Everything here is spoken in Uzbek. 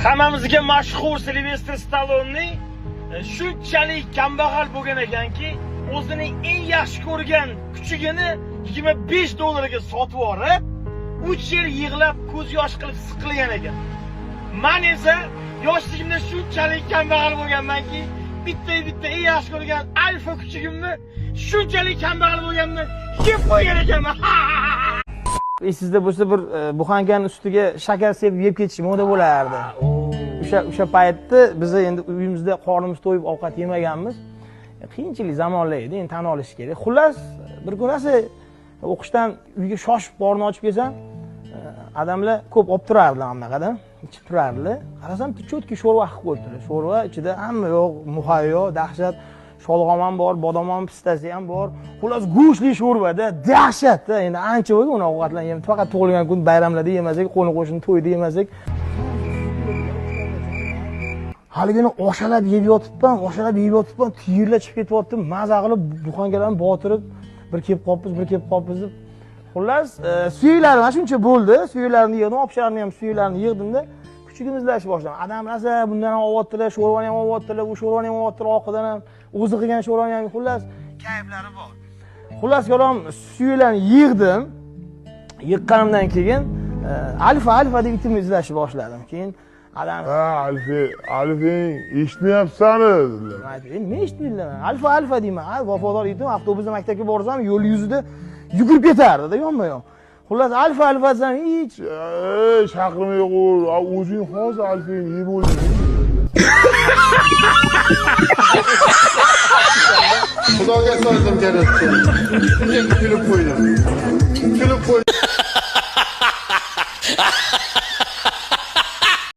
Hammamizga mashhur Silvestr Stallonning shunchalik kambag'al bo'lgan ekanki, o'zining eng yaxshi ko'rgan kuchugini 25 dollarga sotib yuborib, 3 yil yig'lab, ko'z yosh qilib siqilgan ekan. Man esa yoshligimda shunchalik kambag'al bo'lganmanki, bitta-bitta eng yaxshi ko'rgan Alfa kuchugimni shunchalik kambag'al bo'lganimni yeb qo'ygan ekanman. Esingizda bo'lsa, bir buxankani ustiga shakar sepib yeb ketish moda bo'lardi. O'sha paytda biz endi uyimizda qornimiz to'yib ovqat yemaganmiz. Qiyinchilik zamonlar edi, endi tan olish kerak. Xullas, bir kun rosa o'qishdan uyga shoshib qorni ochib kelsam, odamlar ko'p olib turardilar anaqada, ichib turardilar. Qarasam, cho'tki sho'rva qilib qo'yibdilar. Sho'rva ichida hamma yo'q, muhayyo, dahshat, sholg'om ham bor, bodom ham, pistasi ham bor. Xullas, go'shtli sho'rvada dahshatda. Endi ancha bo'lgan uni ovqatlarni yeb, faqat tug'ilgan kun bayramlarda yemasak, qo'ni qo'shni to'yda yemasak. Haligini oshalab yeb yotibman, oshalab yeb yotibman, tiyirlar chiqib ketyapti, maza qilib buxankalarni botirib, bir kelib qolibmiz, bir kelib qolibmiz deb. Xullas, suyaklar mana shuncha bo'ldi. Suyaklarni yig'dim, obsharni ham suyaklarni yig'dimda kuchugim izlashni boshladim. Adam rosa bundan ham olyaptilar, sho'rvani ham olyaptilar, u sho'rvani ham olyaptilar, oqidan ham o'zi qilgan sho'rvani ham, xullas kayflari bor. Xullas, kalom suyaklarni yig'dim. Yiqqanimdan keyin alfa alfa deb itimni izlashni boshladim. Keyin adam Ha, Alfi, Alfing eshitmayapsan dedilar. Nima eshitmaydilar? Alfa alfa deyman. Ha, vafodor itim, avtobusda maktabga borsam yo'l yuzida yugurib ketardida yonma-yon. Xullas, alfa alfa desam hech Ey, chaqirmay qo'y, o'zing hozir Alfingni yeb o'lding. Xudoga so'zim kerakchi. Shunchaki kulib qo'ydim. Kulib qo'ydim.